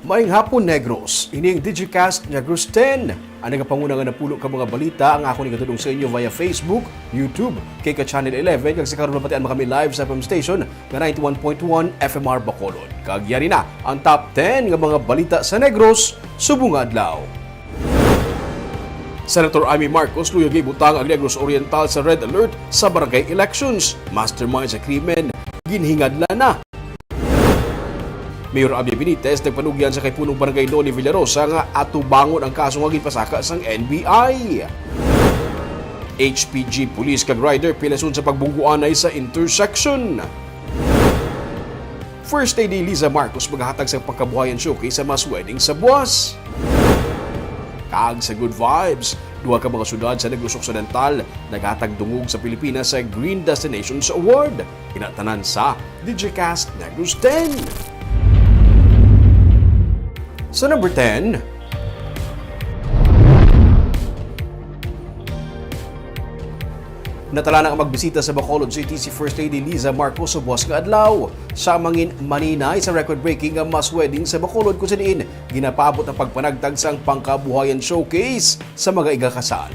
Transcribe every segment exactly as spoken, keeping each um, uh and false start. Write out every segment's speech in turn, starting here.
Maayong hapon, Negros. Ini ang Digicast Negros ten. Ang nagapanguna nga napulo ka mga balita ang akon igatudong sa inyo via Facebook, YouTube, kay ka Channel eleven, kag sa karon mabatian mo kami live sa F M station nga ninety-one point one F M R Bacolod. Kag yari na ang top ten nga mga balita sa Negros subong nga adlaw. Senator Amy Marcos luyag ibutang ang Negros Oriental sa red alert sa barangay elections. Mastermind sa krimen, ginhingadlan na. Mayor Abby Benitez nagpanugyan sa kay Punong Barangay Noli Villarosa nga atubangon ang kaso nga ginpasaka sang N B I. H P G police kag rider pilason sa pagbungguanay sa intersection. First Lady Liza Marcos maghatag sa pangkabuhayan showcase sa mass wedding sa buwas. Kag sa good vibes, duha ka mga syudad sa Negros Occidental naghatag dungog sa Pilipinas sa Green Destinations Award. Kinatanan sa Digicast Negros ten. Sa number ten, natalana nga magbisita sa Bacolod City si First Lady Liza Marcos sa buwas nga adlaw. Sa mangin maninay sa record-breaking nga mass wedding sa Bacolod, kung sa diin ginapaabot ang pagpanagtag sang pangkabuhayan showcase sa mga igakasal.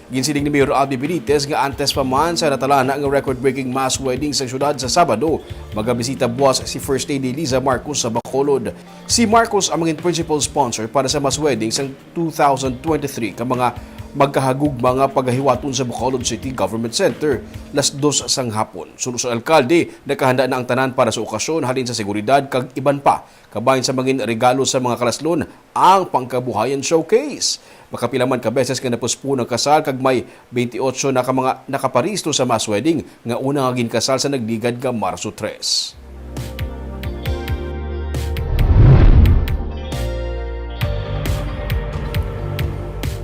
Ginsiling ni Mayor Abby Benitez nga antes pa man sa natalana nga record-breaking mass wedding sa syudad sa Sabado, magabisita buwas si First Lady Liza Marcos sa Bacolod. Si Marcos ang mangin principal sponsor para sa mass wedding sang two thousand twenty-three ka mga magkahagugma nga pagahiwaton sa Bacolod City Government Center, las dos sang hapon. Suno sa alkalde, nakahanda na ang tanan para sa okasyon, halin sa seguridad kag iban pa. Kabahin sa mangin regalo sa mga kalaslon, ang Pangkabuhayan Showcase. Makapila man ka beses nga napospon ang kasal, kag may twenty-eight na ka mga nakaparehistro sa mass wedding nga una nga ginkasal sa nagligad nga Marso tres.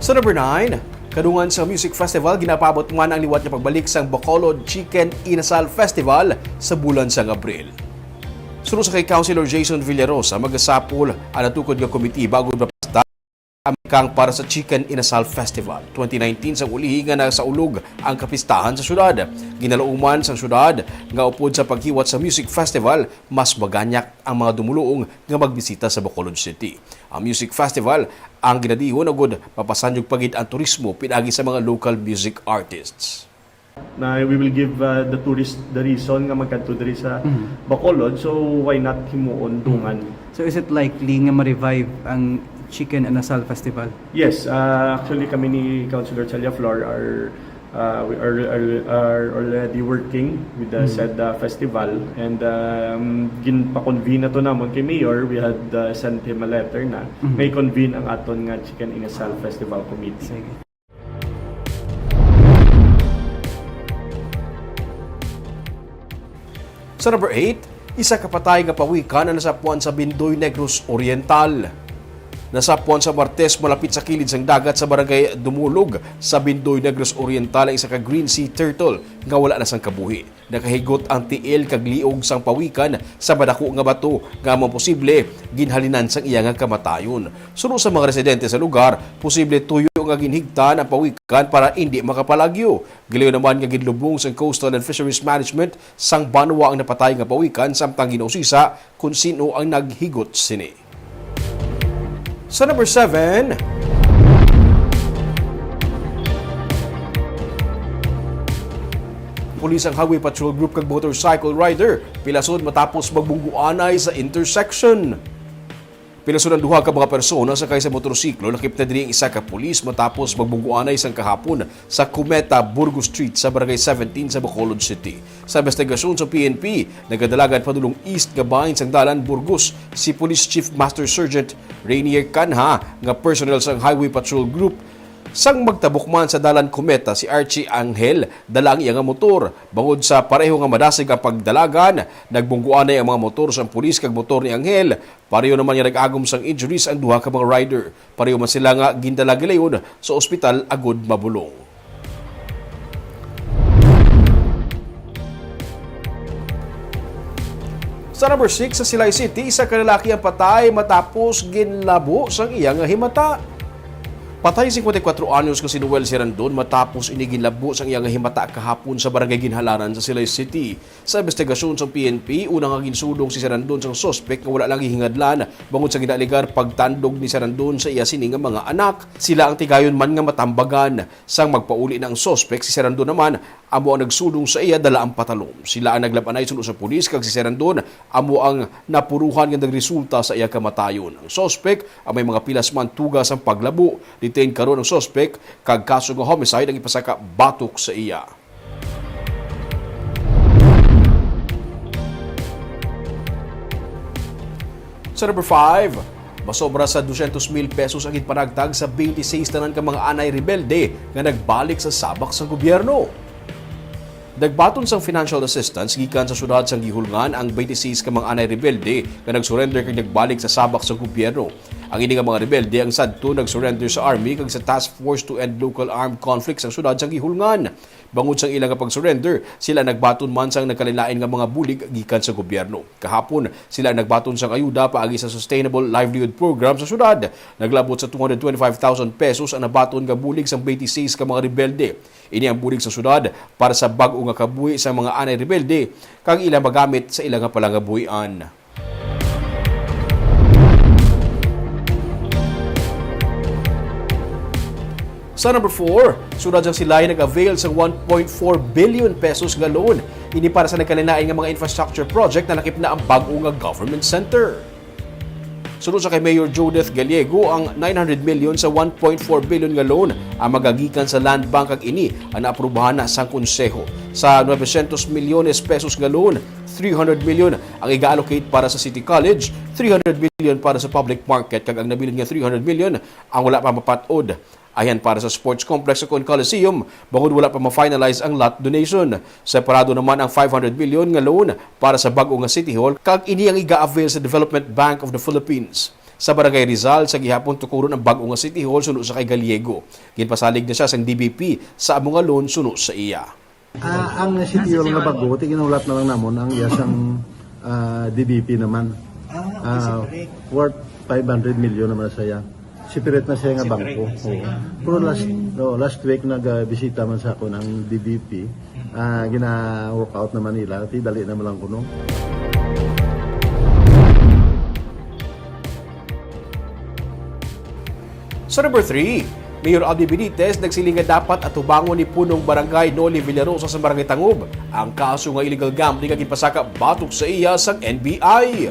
Sa number nine, kadungan sa music festival, ginapaabot man ang liwat nga pagbalik sang Bacolod Chicken Inasal Festival sa bulan sang Abril. Suno sa kay Councilor Jason Villarosa, magasapol ang natukod nga komite bago mapastar ang kang para sa Chicken Inasal Festival twenty nineteen, sang ulihi nga nasaulog ang kapistahan sa syudad. Ginalauman sang syudad nga upod sa paghiwat sa music festival, mas maganyak ang mga dumuluong nga magbisita sa Bacolod City. Ang music festival ang ginadihon agud mapasanyog pa gid ang turismo pinaagi sa mga local music artists. Na we will give, uh, the tourist the reason nga magkadto diri sa Mhm. Bacolod, so why not himuon dungan? So is it likely nga ma-revive ang Chicken Inasal Festival? Yes, uh, actually kami ni Councilor Celia Flor are, uh, we are, are, are already working with the Mhm. said, uh, festival, and, um, ginpa-convene na to namon kay Mayor. We had, uh, sent him a letter na Mhm. may convene ang aton nga Chicken Inasal Festival Committee. Sige. Sa number eight, isa ka patay nga pawikan ang nasapuan sa Bindoy, Negros Oriental. Nasapuan sa Martes malapit sa kilid sang dagat sa barangay Dumulog sa Bindoy, Negros Oriental ang isa ka green sea turtle nga wala na sang kabuhi. Nakahigot ang tiil kag liog sang pawikan sa madako nga bato nga amo posible ginhalinan sang iya nga kamatayon. Suno sa mga residente sa lugar, posible tuyo nga ginhigtan ang pawikan para indi makapalagyo. Gilayon naman nga ginlubong sang Coastal and Fisheries Management sang banwa ang napatay nga pawikan samtang ginausisa kon sin-o ang naghigot sini. Sa number seven, pulis ang Highway Patrol Group kag motorcycle rider pilason matapos magbungguanay sa intersection. Pilason ang duha ka mga persona sakay sa motorsiklo. Lakip na diri ang isa ka pulis matapos magbungguanay sang kahapon sa Cometa, Burgos Street sa Barangay seventeen sa Bacolod City. Sa investigasyon sa P N P, nagadalagan padulong east nga bahin sang dalan Burgos si Police Chief Master Sergeant Rainier Canha nga personnel sang Highway Patrol Group. Sang magtabok man sa dalan Cometa si Archie Angel, dala ang iya nga motor. Bangod sa pareho nga madasig ang pagdalagan, nagbungguanay ang mga motor sang pulis kag motor ni Angel. Pareho naman nga nag-agom sang injuries ang duha ka mga rider. Pareho man sila nga gindala gilayon sa ospital agud mabulong. Sa number six, sa Silay City, isa ka lalaki ang patay matapos ginlabo sang iya nga himata. Patay singkwenta y kuwatro anyos nga si Noel Serandon matapos ini ginlabo sang iya nga himata kahapon sa barangay Ginhalaran sa Silay City. Sa investigasyon sang P N P, una nga ginsulong si Serandon sang suspek nga wala lang gihingadlan bangod sa ginaaligar pagtandog ni Serandon sa iya sini nga mga anak. Sila ang tigayon man nga matambagan. Sang magpauli na ang suspek, si Serandon naman amo ang nagsulong sa iya dala ang patalom. Sila ang naglab-anay suno sa pulis, kag si Serandon amo ang napuruhan nga nagresulta sa iya kamatayon. Ang suspek ang may mga pilas man tuga sang paglabo. Detained karon ang suspek, kag kaso nga homicide ang ipasaka batok sa iya. Sa number five, masobra sa dosyentos mil pesos ang ginpanagtag sa twenty-six tanan ka mga anay rebelde nga nagbalik sa sabak sa gobyerno. Nagbaton sang financial assistance gikan sa siyudad sang Guihulngan ang twenty-six ka mga anay rebelde nga nag-surrender kag nagbalik sa sabak sa gobyerno. Ang ini nga mga rebelde ang sadto nag-surrender sa army kag sa Task Force to End Local Armed Conflict sa siyudad sang Guihulngan. Bangod sang ila nga pag-surrender, sila nagbaton man sang nagkalain-lain nga mga bulig gikan sa gobyerno. Kahapon, sila nagbaton sang ayuda paagi sa Sustainable Livelihood Program sa siyudad. Naglabot sa two hundred twenty-five thousand pesos ang nabaton nga bulig sang twenty-six ka mga rebelde. Ini ang bulig sa siyudad para sa bag-o nga kabuhi sang mga anay rebelde kag ila magamit sa ila nga palangabuhian. Sa number four, siyudad sang Silay nag-avail sa one point four billion pesos nga loan. Ini para sa nagkalain-lain nga mga infrastructure project na lakip na ang bag-o nga government center. Suno sa kay Mayor Judith Gallego, ang nine hundred million sa one point four billion nga loan ang magagikan sa Land Bank, kag ini ang naaprubahan na sang Konseho. Sa novecientos milyones pesos nga loan, three hundred million ang iga-allocate para sa City College, three hundred million para sa public market, kag ang nabilin nga three hundred million ang wala pa mapat-od. Ayan para sa sports complex sa Con Coliseum, bangod wala pa ma-finalize ang lot donation. Separado naman ang five hundred million nga loan para sa bag-o nga City Hall, kag ini ang iga-avail sa Development Bank of the Philippines. Sa Barangay Rizal, sa gihapon tukuron ang bag-o nga City Hall suno sa kay Gallego. Ginpasalig na siya sang D B P sa amo nga loan suno sa iya. Ah, ang City Hall nga bago, tiginulat na lang namon ang iya sang, ah, D B P naman. Ah, okay, ah, separate. Worth five hundred million naman na siya. Separate na siya nga bangko. Separate na siya. Oo. Pero last, no, last week nagbisita man sa akon ang D B P. Ah, gina-work out naman nila. Ti dali naman lang kuno. Sa number three, Mayor Albee Benitez nagsiling nga dapat atubangon ni Punong Barangay Noli Villarosa sa Barangay Tangub ang kaso nga illegal gambling nga ginpasaka batok sa iya sang N B I.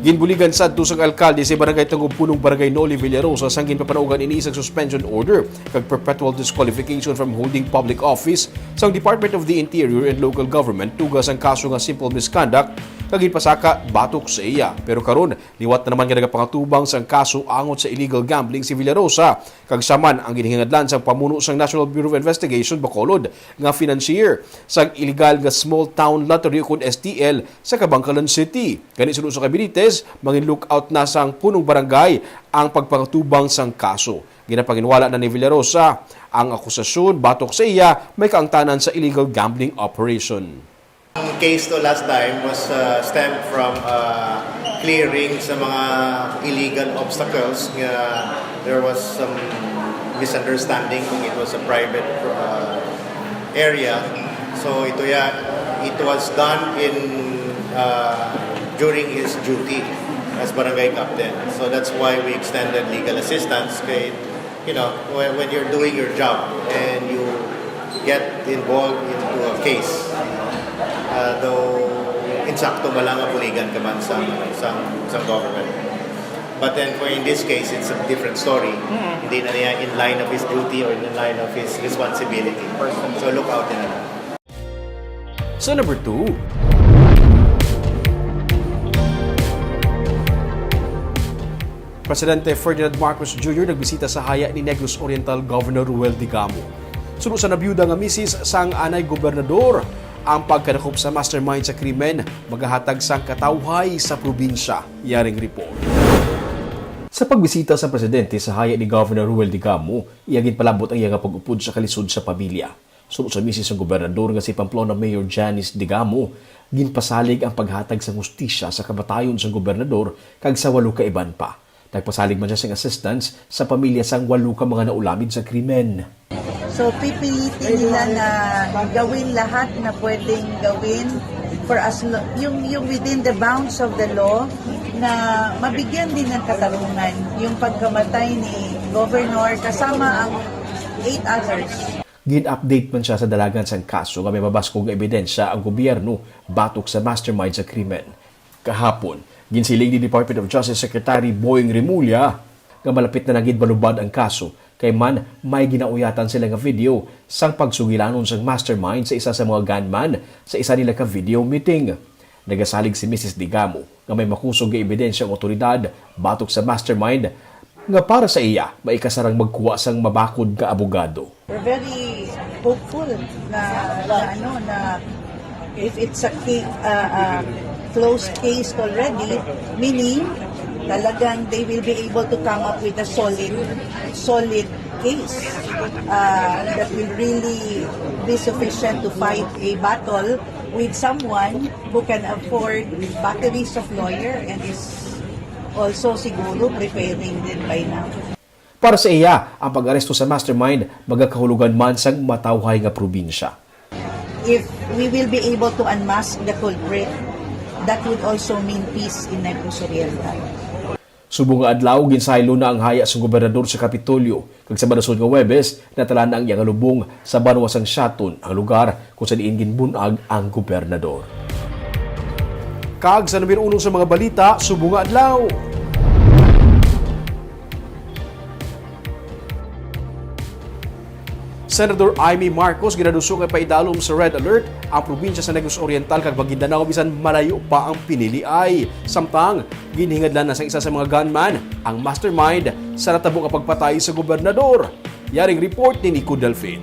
Ginbuligan sadto sang alkalde sa Barangay Tangub, Punong Barangay Noli Villarosa, sang ginpapanaugan ini sang suspension order kag perpetual disqualification from holding public office sang Department of the Interior and Local Government tuga sang kaso nga simple misconduct kag ginpasaka batok sa iya. Pero karon, liwat na naman nga nagapangatubang sang kaso angot sa illegal gambling si Villarosa, kag siya man ang ginhingadlan sang pamuno sang National Bureau of Investigation Bacolod nga financier sang illegal nga small town lottery, ukon S T L, sa Kabankalan City. Gani, suno sa kay Benitez, mangin-lookout na sang punong barangay ang pagpangatubang sang kaso. Ginapanginwala na ni Villarosa ang akusasyon batok sa iya may kaangtanan sa illegal gambling operation. Ang case to last time was, uh, stemmed from, uh, clearing sa mga illegal obstacles nga there was some misunderstanding kung it was a private, uh, area. So ito ya, it was done in, uh, during his duty as barangay captain. So that's why we extended legal assistance kay, you know, when, when you're doing your job and you get involved into a case, uh, though insakto man lang nga buligan ka man sa, sa, sa government. But then, for in this case, it's a different story. Mm. Hindi na niya in line of his duty or in line of his responsibility. Personally. So, look out na lang. Sa number two, Presidente Ferdinand Marcos Junior nagbisita sa haya ni Negros Oriental Governor Ruel Digamo. Suno sa nabiyuda nga misis sang anay gobernador, ang pagkadakop sa mastermind sa krimen magahatag sang katawhay sa probinsya. Yaring report. Sa pagbisita sa presidente sa haya ni Governor Ruel Digamo, iya ginpalabot ang iya nga pag-upod sa kalisod sa pamilya. Suno sa misis sang gobernador nga si Pamplona Mayor Janice Digamo, ginpasalig ang paghatag sang hustisya sa kamatayon sang gobernador kag sa walo ka iban pa. Nagpasalig man siya sing assistance sa pamilya sang walo ka mga naulamid sa krimen. So, pipilitin nila na gawin lahat na pwedeng gawin for as lo-, yung, yung within the bounds of the law na mabigyan din ng katarungan yung pagkamatay ni Governor kasama ang eight others. Gin-update man siya sa dalagan sang kaso nga may mabaskog nga ebidensya ang gobyerno batok sa mastermind sa krimen. Kahapon, ginsiling ni Department of Justice Secretary Boying Remulla nga malapit na lang gid malubad ang kaso kay man may ginauyatan sila nga video sang pagsugilanon sang mastermind sa isa sa mga gunman sa isa nila ka video meeting. Nagasalig si Missus Digamo nga may makusog nga ebidensya ang awtoridad batok sa mastermind nga para sa iya maikasarang magkuha sang mabakod nga abogado. We're very hopeful na, na ano, na if it's a ca-, uh, uh, closed case already, meaning talagang they will be able to come up with a solid, solid case, uh, that will really be sufficient to fight a battle with someone who can afford batteries of lawyer and is also siguro preparing din by now. Para sa iya, ang pag-aresto sa mastermind magakahulugan man sang matawhay nga probinsya. If we will be able to unmask the culprit, that would also mean peace in Negros Oriental. Subong nga adlaw, ginsaylo na ang haya sang gobernador sa Kapitolyo, kag sa madason nga Huwebes, natala na ang iya nga lubong sa banwa sang Siaton, ang lugar kung sa diin ginbun-ag ang gobernador. Kag sa numero uno sa mga balita, subong nga adlaw. Senador Imee Marcos ginaduso nga paidalom sa red alert ang probinsya sa Negros Oriental kag Maguindanao bisan malayo pa ang piniliay. Samtang ginhingadlan na sang isa sa mga gunman ang mastermind sa natabo nga pagpatay sa gobernador. Yaring report ni Nico Delfin.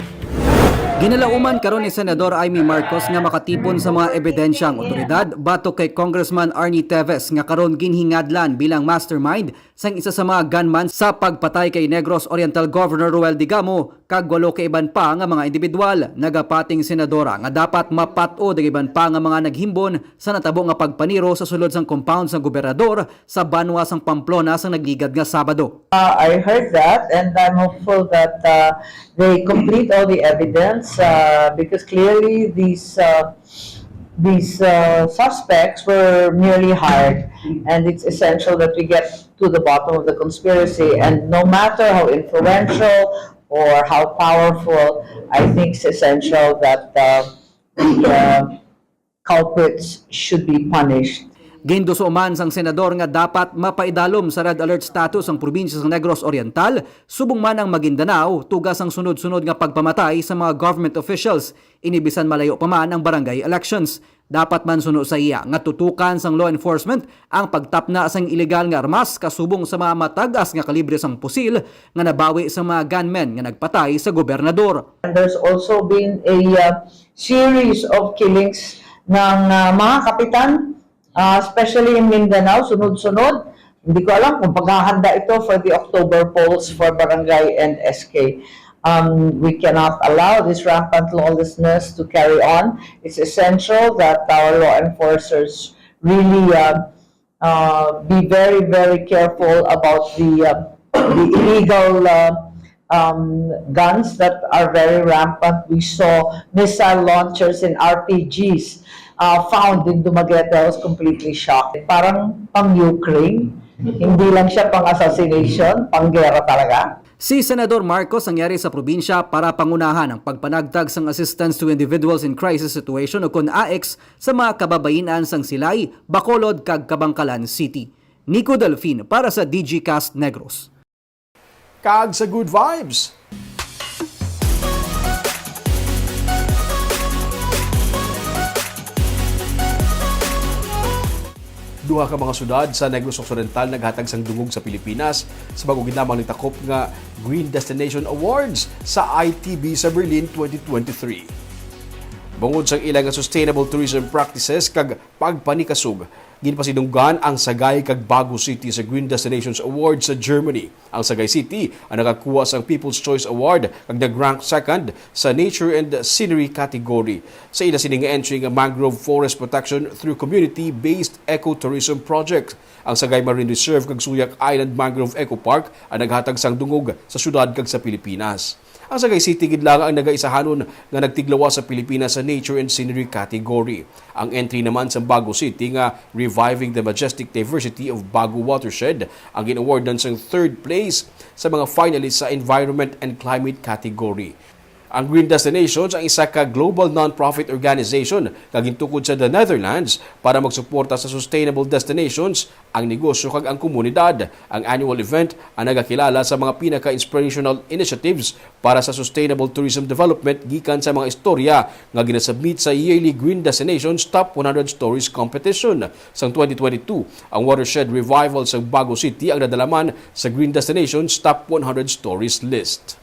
Ginalauman karon ni Senador Imee Marcos nga makatipon sa mga ebidensya ang otoridad batok kay Congressman Arnie Teves nga karon ginhingadlan bilang mastermind sang isa sa mga gunman sa pagpatay kay Negros Oriental Governor Roel Digamo kag walo ka iban pa nga mga individual. Nagapating senadora nga dapat mapat-od ang iban pa nga mga naghimbon sa natabo nga pagpaniro sa sulod sang compound sang gobernador sa banwa sang Pamplona sang nagligad nga Sabado. Uh, I heard that, and I'm hopeful that, uh, they complete all the evidence, uh, because clearly these, uh, these, uh, suspects were merely hired, and it's essential that we get to the bottom of the conspiracy. And no matter how influential or how powerful, I think it's essential that, uh, the, uh, culprits should be punished. Ginduso man sang senador nga dapat mapaidalom sa red alert status ang probinsya sa Negros Oriental, subong man ang Maguindanao, tuga sang sunod-sunod nga pagpamatay sa mga government officials, ini bisan malayo pa man ang barangay elections. Dapat man suno sa iya nga tutukan sang law enforcement ang pagtapna sang iligal nga armas kasubong sa mga matag-as nga kalibre sang pusil nga nabawi sa mga gunmen nga nagpatay sa gobernador. And there's also been a, uh, series of killings ng, uh, mga kapitan, uh, especially in Mindanao, sunod-sunod. Hindi ko alam kung paghahanda ito for the October polls for barangay and S K. Um, we cannot allow this rampant lawlessness to carry on. It's essential that our law enforcers really, uh, uh, be very, very careful about the, uh, the illegal, uh, um, guns that are very rampant. We saw missile launchers and R P Gs, uh, found in Dumaguete. I was completely shocked. Parang pang-Ukraine, hindi lang siya pang-assassination, pang-gera talaga. Si Senador Marcos ang yari sa probinsya para pangunahan ang pagpanagtag sang Assistance to Individuals in Crisis Situation o kon AICS sa mga kababayin-an sang Silay, Bacolod kag Kabankalan City. Nico Delfin para sa Digicast Negros. Kag sa Good Vibes. Duha ka mga syudad sa Negros Occidental naghatag sang dungog sa Pilipinas sa bag-o gid lamang nitakop nga Green Destination Awards sa I T B sa Berlin twenty twenty-three. Bungod sa ila nga sustainable tourism practices kag pagpanikasog, Ginpasidunggan ang Sagay kag Bago City sa Green Destinations Award sa Germany. Ang Sagay City ang nakakuha sang People's Choice Award kag nag-rank second sa Nature and Scenery category. Sa ila sini nga entry nga Mangrove Forest Protection through Community-Based Ecotourism Project, ang Sagay Marine Reserve kag Suyak Island Mangrove Eco Park ang naghatag sang dungog sa syudad kag sa Pilipinas. Ang Sagay City gid lang ang nagaisahanon nga nagtiglawas sa Pilipinas sa Nature and Scenery category. Ang entry naman sa Bago City nga Reviving the Majestic Diversity of Bago Watershed ang gin-awardan sang third place sa mga finalists sa Environment and Climate category. Ang Green Destinations ang isa ka global non-profit organization nga gintukod sa the Netherlands para magsuporta sa sustainable destinations, ang negosyo kag ang komunidad. Ang annual event ang nagakilala sa mga pinaka-inspirational initiatives para sa sustainable tourism development gikan sa mga istorya nga ginasubmit sa yearly Green Destinations Top one hundred Stories Competition. Sang twenty twenty-two, ang Watershed Revival sa Bago City ang nadalaman sa Green Destinations Top one hundred Stories list.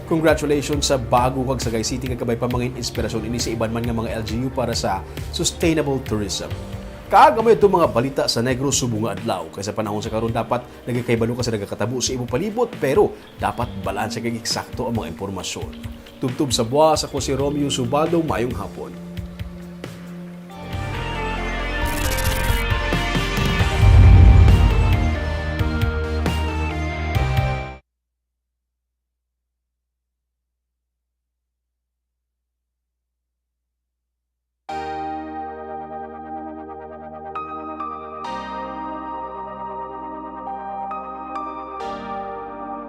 Congratulations sa Bago kag Sagay City, nga kabay pa mangin inspirasyon ini sa iban man nga mga L G U para sa sustainable tourism. Kag amo ito mga balita sa Negros subong nga adlaw. Kay sa panahon sa karon, dapat nagakahibalo ka sa nagakatabo sa imo palibot, pero dapat balanse kag eksakto ang mga impormasyon. Tubtob sa buwas, ako si Romeo Subaldo. Mayong hapon.